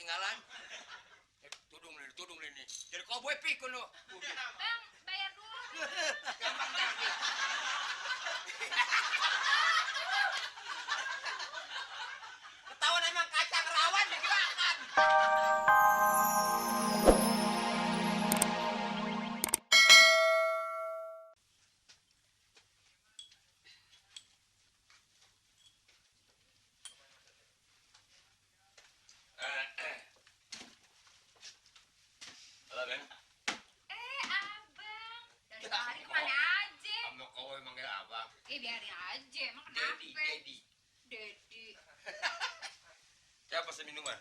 ketinggalan. Tudung ini. Jadi koboi pikun lo. Bang, bayar dulu. Gampang jadi. Ketahuan emang kacang rawan digerakkan. Halo, Ben. Abang. Dari tadi kemana aja? Kamu kau manggil abang. Biarin aja. Emang kenapa? Dedi. Siapa pesen minuman?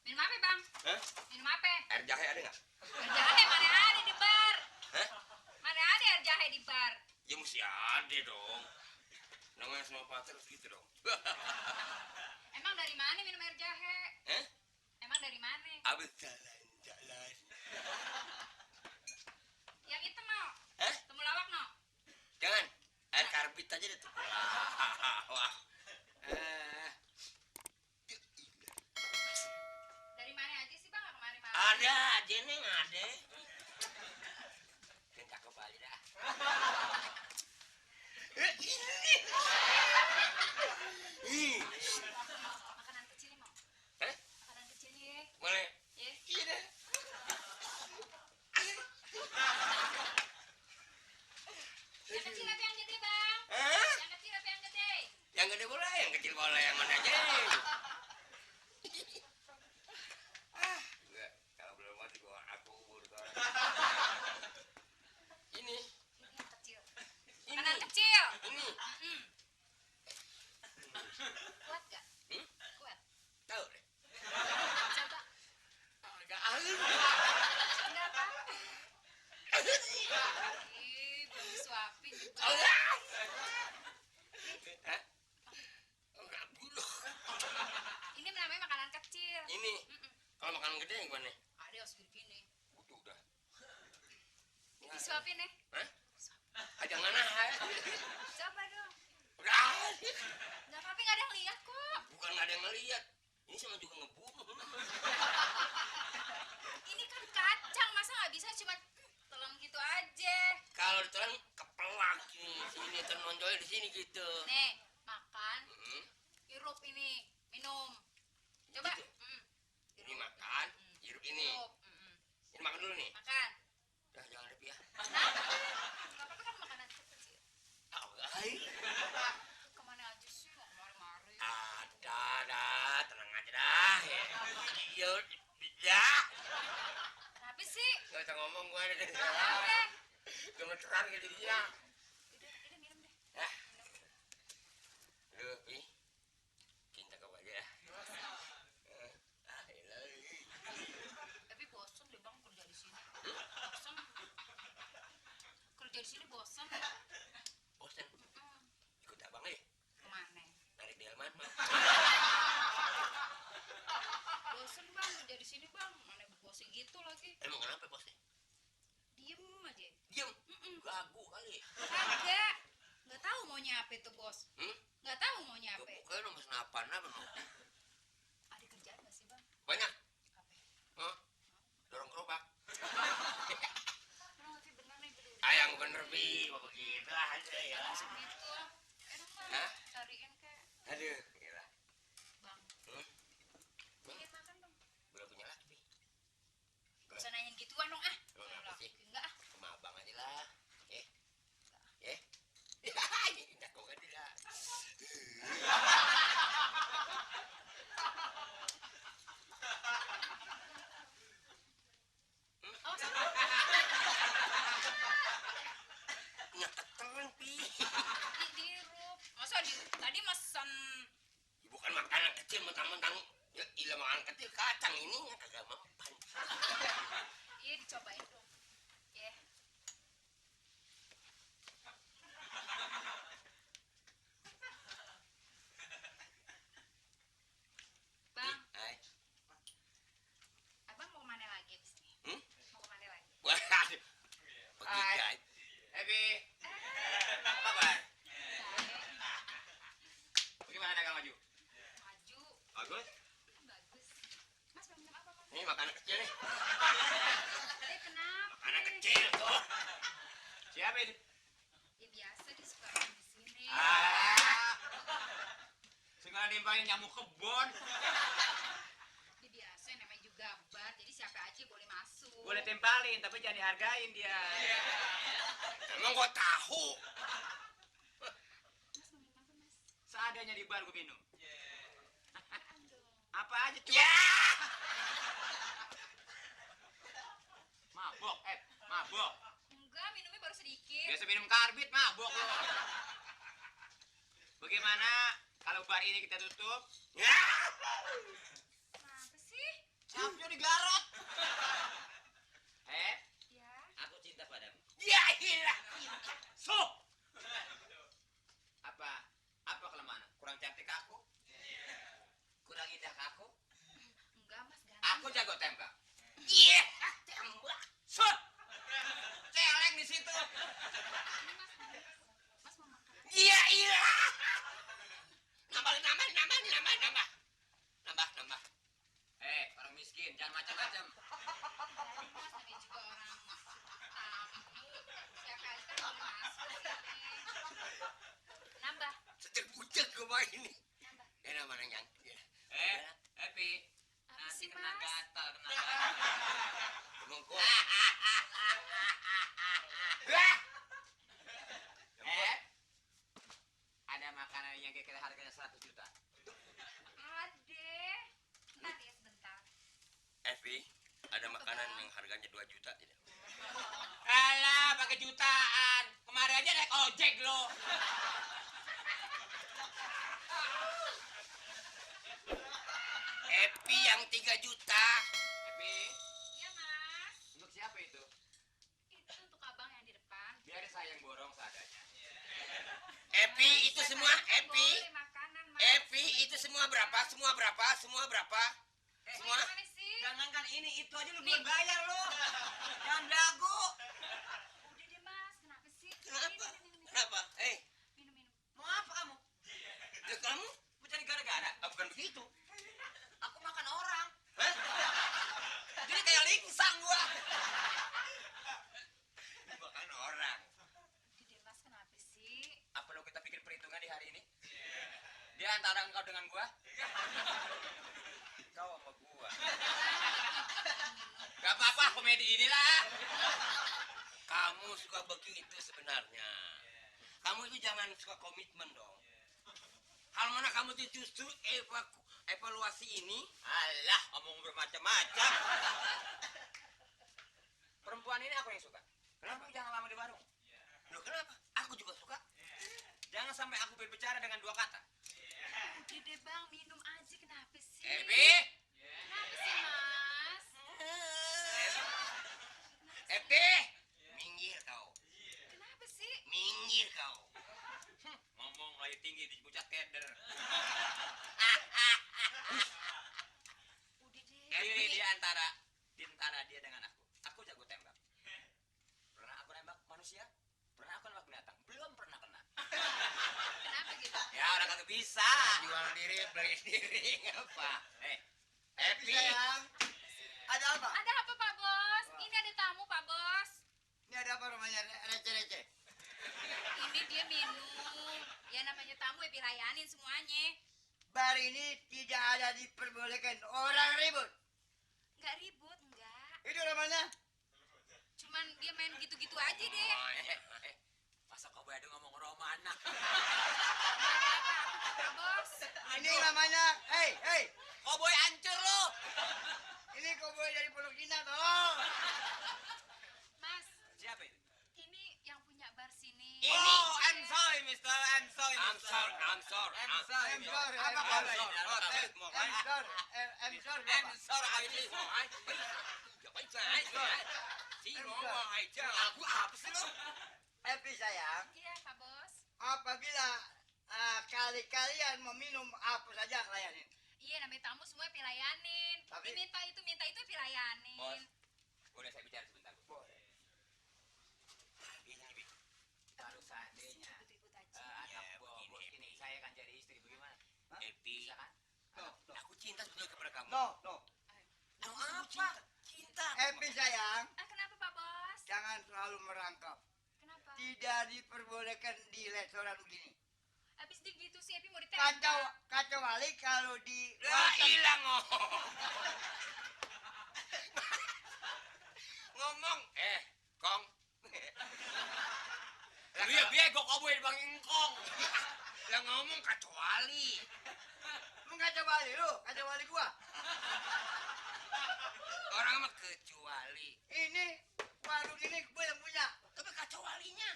Minum apa, Bang? Hah? Minum apa? Air jahe ada nggak? Air jahe mana ada di bar? Hah? Mana ada air jahe di bar? Ya mesti ada dong. Namanya semua pacar harus gitu dong. Emang dari mana minum air jahe? Hah? Emang dari mana? Abis jalan. Yang itu mau? Hah? Temulawak no? Jangan. Air karbit aja deh tuh. Wah. Dari mana aja sih, Bang? Kemarin Ada aja nih, ada. Yang cakep aja dah. Ini. Makanan kecil mau? Hah? Makanan kecil ya? Boleh? Ya. Iya dah. Yang kecil apa yang gede, Bang? Hah? Yang kecil apa yang gede? Yang gede boleh, yang kecil boleh, yang mana aja. Enggak, kalau belum mati gua aku ubur tuh. Ini. Ini yang kecil. Makanan kecil. Ini. Kuat gak? Hmm? Kuat. Tahu deh. Coba. Agak ahli. Enggak apa? Belum disuapin juga. Hah? Enggak dulu. Ini namanya makanan kecil. Ini. Kalau makanan gede yang gimana? Ada harus begini. Udah. Disuapin ya? Hah? Jangan nahan. Coba dong. Udah. Enggak apa-apa, nggak ada yang lihat kok. Bukan nggak ada yang ngeliat. Ini sama juga ngebunuh. Ini kan kacang, masa nggak bisa cuma telan gitu aja. Kalau ditelan kepelak nih. Sini ternonjol di sini gitu. Nih, makan, Hmm. hirup ini, minum. Coba. Gitu. Ini makan, hirup ini. Hirup. Ini makan dulu nih. Makan. Dah jangan lebih ya. Kenapa? Nggak apa-apa kan makanan kecil. Kemana aja sih? Nggak kemari-mari. Ada, tenang aja dah. Ya, ya. Kenapa sih? Gak usah ngomong gue nih. Kenapa? Gemeteran gitu dia. Udah minum deh. Hah? Aduh, Pi. Cinta kau aja ya. Tapi bosan deh, Bang, kerja di sini. Bosan. Kerja di sini bosan. Bosan. Ikut abang ya? Kemana? Narik delman mah. Bosan, Bang, kerja di sini, Bang. Mana bosan gitu lagi. Emang kenapa bosnya? Diem aja. Diam. Gagu kali. Kagak. Nggak tahu maunya apa itu, Bos. Hmm? Nggak tahu maunya apa. Pokoknya nomor senapan apa mau? Ada kerjaan nggak sih, Bang? Banyak. Apa? Hah? Dorong gerobak. Nah, tapi benar nih, bener. Ah, yang bener, Pi. Mau begitu aja ya. Segitu. Enak kan? Hah? Cariin kayak. Aduh, gila. Bang, Hmm? ingin makan dong. Belum punya laki, Pi. Gak usah nanyain gituan dong, ah. Lo kenapa sih? Enggak, ah. Sama abang aja lah. Ya. Indah kau kan tidak. Awas, apa? Nggak ketelan, Pi. Dirup. Masa tadi mesen. Bukan makanan kecil, mentang-mentang ya gila makanan kecil kacang ini kagak mempan. Iya, dicobain dong. Ya. Bang, Hai. abang mau kemana lagi abis ini? Hmm? Mau kemana lagi? Wah, begitu aja. Pi. Apa? Bagaimana dagang maju? Maju. Bagus. Bagus. Mas mau minum Ini makanan kecil nih. Kenapa? Makanan kecil tuh. Siapa ini? Ya biasa disukain di sini. Segala nimpahin nyamuk kebon. Ya biasa namanya juga bar, jadi siapa aja boleh masuk. Boleh tempalin, tapi jangan dihargain dia. Emang gua tahu. Mas mau minum apa, Mas? Seadanya di bar gue minum. Apaan dong? Apa aja cuy? Ya. Mabok, mabok. Enggak, minumnya baru sedikit. Biasa minum karbit, mabok lo. Bagaimana kalau bar ini kita tutup? Ya. Kenapa sih? Sampai digarot. Ya. Aku cinta padamu. Ya ilah. So. Apa kelemahan? Kurang cantik aku? Kurang indah aku? Enggak, Mas, ganteng. Aku jago tembak. Iya. Tembak. Shot. Celeng di situ. Ini, Mas, Mas mau makan apa? Iya ilah. Nambah. Nambah. Orang miskin, jangan macam-macam. Mas, namanya juga orang tamu. Siapa aja kan boleh masuk sini. Nambah. Setir bucek gua main ini. Nambah. Nama yang. Epi. Apa Nanti sih, kena Mas? gatal, kena Emang gua. Ada makanan yang kira-kira harganya 100 juta. Ade. Ntar ya sebentar. Evi, ada makanan yang harganya 2 juta. Alah, pakai jutaan. Kemarin aja naik ojek lo. Evi yang 3 juta. Epi, Iya, Mas. untuk siapa itu? Itu untuk abang yang di depan. Biarin saya yang borong seadanya. Evi itu semua, Evi. Boleh makanan, Mas. Evi itu semua berapa? Semua berapa? Semua? Mau yang mana sih? Jangankan ini, itu aja lu Nih. belum bayar lo. Jangan dagu. Udah deh, Mas. Kenapa sih? Kenapa? Minum. Kenapa? Minum. Mau apa kamu? Ya kamu? Mau cari gara-gara? Bukan begitu. Aku makan orang. Hah? Jadi kayak lingsang gua. Bukan orang. Udah deh, Mas. Kenapa sih? Apa lo kita bikin perhitungan di hari ini? Di antara engkau dengan gua? Kau sama gua. Gak apa-apa, komedi inilah. Kamu suka begitu sebenarnya. Kamu itu jangan suka komitmen dong. Hal mana kamu tuh justru evaluasi ini? Alah, ngomong bermacam-macam. Perempuan ini aku yang suka. Kenapa jangan lama di warung? Loh kenapa? Aku juga suka. Jangan sampai aku berbicara dengan 2 kata. Udah deh, Bang. Minum aja. Kenapa sih? Epi, Kenapa sih, Mas? Epi, minggir kau. Kenapa sih? Minggir kau. ngomong lagi tinggi di pucat keder. Udah deh. Ini di antara dia dengan aku. Aku jago tembak. Pernah aku nembak manusia? Pernah aku nembak binatang? Belum pernah kena. Kenapa gitu? Ya orang kagak bisa. Jual diri, beli diri, ngapa? Epi. Sayang, ada apa? Ada apa, Pak Bos? Ini ada tamu, Pak Bos. Ini ada apa namanya receh-receh? Ini dia minum. Ya namanya tamu ya dilayanin semuanya. Bar ini tidak ada diperbolehkan orang ribut. Enggak ribut, enggak. Itu namanya Cuman dia main gitu-gitu aja deh. Masa kau bayar ngomong romana? Enggak ada apa-apa, Pak Bos. ini namanya, hei, Kau boy hancur lo. ini koboi dari Pondok Indah toh. Mas, Siapa itu? ini yang punya bar sini. Ini. Oh, I'm sorry, Mister. I'm sorry. I'm sorry. I'm sorry. Apa I'm kabar? sorry. I'm sorry. Aku apa sih lo? Happy sayang, Iya, Pak Bos. apabila kalian mau minum apa saja layanin. Iya, namanya tamu semua dilayanin. Tapi- Minta itu dilayanin. Bos, boleh saya bicara sebentar? Boleh. Ini, Bi. Kalau seandainya Ribut-ribut aja. anak Ya, buah begini, bos Epi. ini saya akan jadi istri bagaimana? Epi, Bisa kan? No. aku cinta betul kepada kamu. No. Kamu Apa? Cinta. Epi sayang, Kenapa Pak Bos? jangan selalu merangkap. Kenapa? Tidak diperbolehkan di restoran begini. Habis gitu sih Epi mau ditembak. Kacau wali kalau di Lah hilang oh. Ngomong Kong. Iya bego kamu yang bang ingkong. Lah ngomong kecuali. Lu kacau wali lu, kacau wali gua. Orang mah kecuali. Ini warung ini gue yang punya. Tapi kecualinya.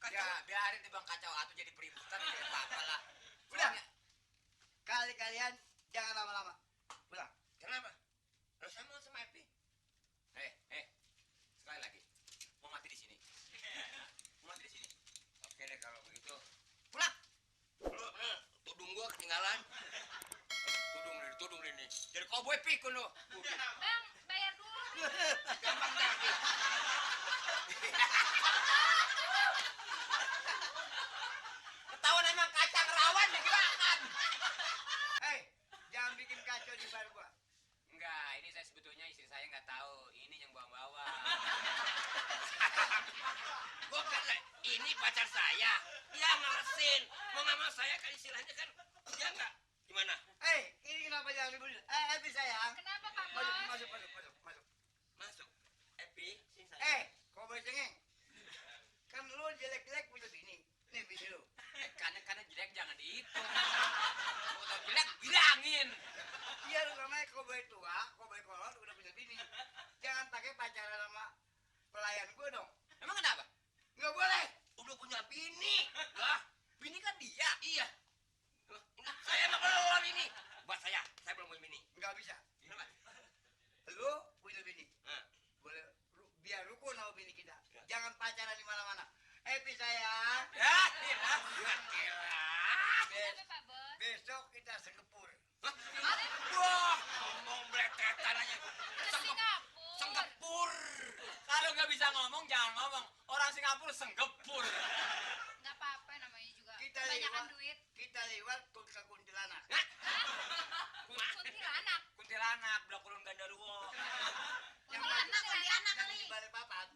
Ya biarin di bang kacau atau jadi peributan ya apa lah. Udah. Kalian jangan lama-lama. Pulang. Kenapa? Lo saya mau sama Epi. Sekali lagi. Mau mati di sini. Mau mati di sini. Oke deh kalau begitu. Pulang. Lu tudung gua ketinggalan. Tudung ini. Jadi cowboy pikun lu. Bang, bayar dulu. Gampang dah. Ketahuan emang kacang rawan digerakkan. Hei, jangan bikin kacau di bar gua. Enggak, ini saya sebetulnya istri saya nggak tahu. Ini yang bawa-bawa. Gua kan ini pacar saya. Dia ngeresin. Mau nggak mau saya kan istilahnya kan. Dia nggak. Gimana? Hei, ini kenapa jangan ribut? Epi sayang. Kenapa Pak Bos? Masuk. Masuk. Epi, sini saya. Kau boleh cengeng. Kan lu jelek-jelek punya bini. Nih bini lu. Kadang-kadang jelek jangan dihitung. Kalau jelek bilangin. Iya lu namanya kau boleh tua, kau boleh kolot, udah punya bini. Jangan pakai pacaran sama pelayan gua dong. Emang kenapa? Nggak boleh. Udah punya bini. Lah, Bini kan dia. iya. Lah, saya mah belum ini. Buat saya belum punya bini. Nggak bisa. Kenapa? Lu punya bini. Hah. Boleh biar rukun sama bini kita. Jangan pacaran di mana-mana. Epi sayang. Ya, iya. Kenapa Pak Bos? Besok kita sekepur. Wah, ngomong bletetan aja. Ke Singapura. Senggepur. Kalau nggak bisa ngomong jangan ngomong. Orang Singapura senggepur. Nggak apa-apa namanya juga. Kita Kebanyakan lewat. duit. Kita lewat ke kuntilanak. Kuntilanak. Kuntilanak, Blok Kurun Gandaruwo. Kuntilanak Yang kali. di Balikpapan.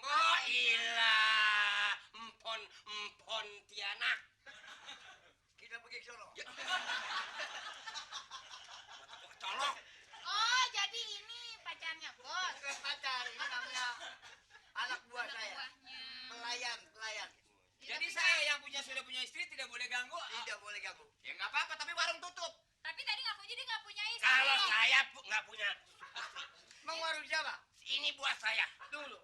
Oh ilah. Empon Tianak. Kita pergi ke sono. Ya. Colok. Oh, jadi ini pacarnya Bos. Bukan pacar, ini namanya anak buah Anak saya. buahnya. Pelayan. Jadi saya yang sudah punya istri tidak boleh ganggu. Tidak boleh ganggu. Ya nggak apa-apa, tapi warung tutup. Tapi tadi ngaku jadi nggak punya istri. Kalau saya nggak punya. Emang warung siapa? Ini buat saya. Dulu.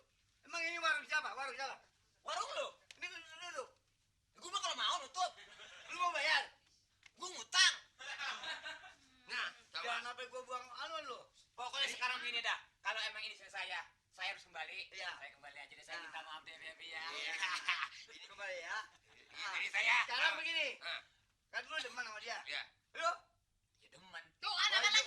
Emang ini warung siapa? Warung siapa? Warung lu. Ini dulu. Gue mah kalau mau nutup. Lu mau bayar? Gue ngutang. Nah, Jangan sama. sampai gua buang anu lu. Pokoknya sekarang gini dah. Kalau emang ini istri saya harus kembali. Iya. Saya kembali aja deh. Saya Nah. minta maaf deh, Baby ya. Iya. Ini kembali ya. Jadi saya. Sekarang begini. Ah, Kan lu demen sama dia. ya. Lu? Ya demen. Tuh kan Wajib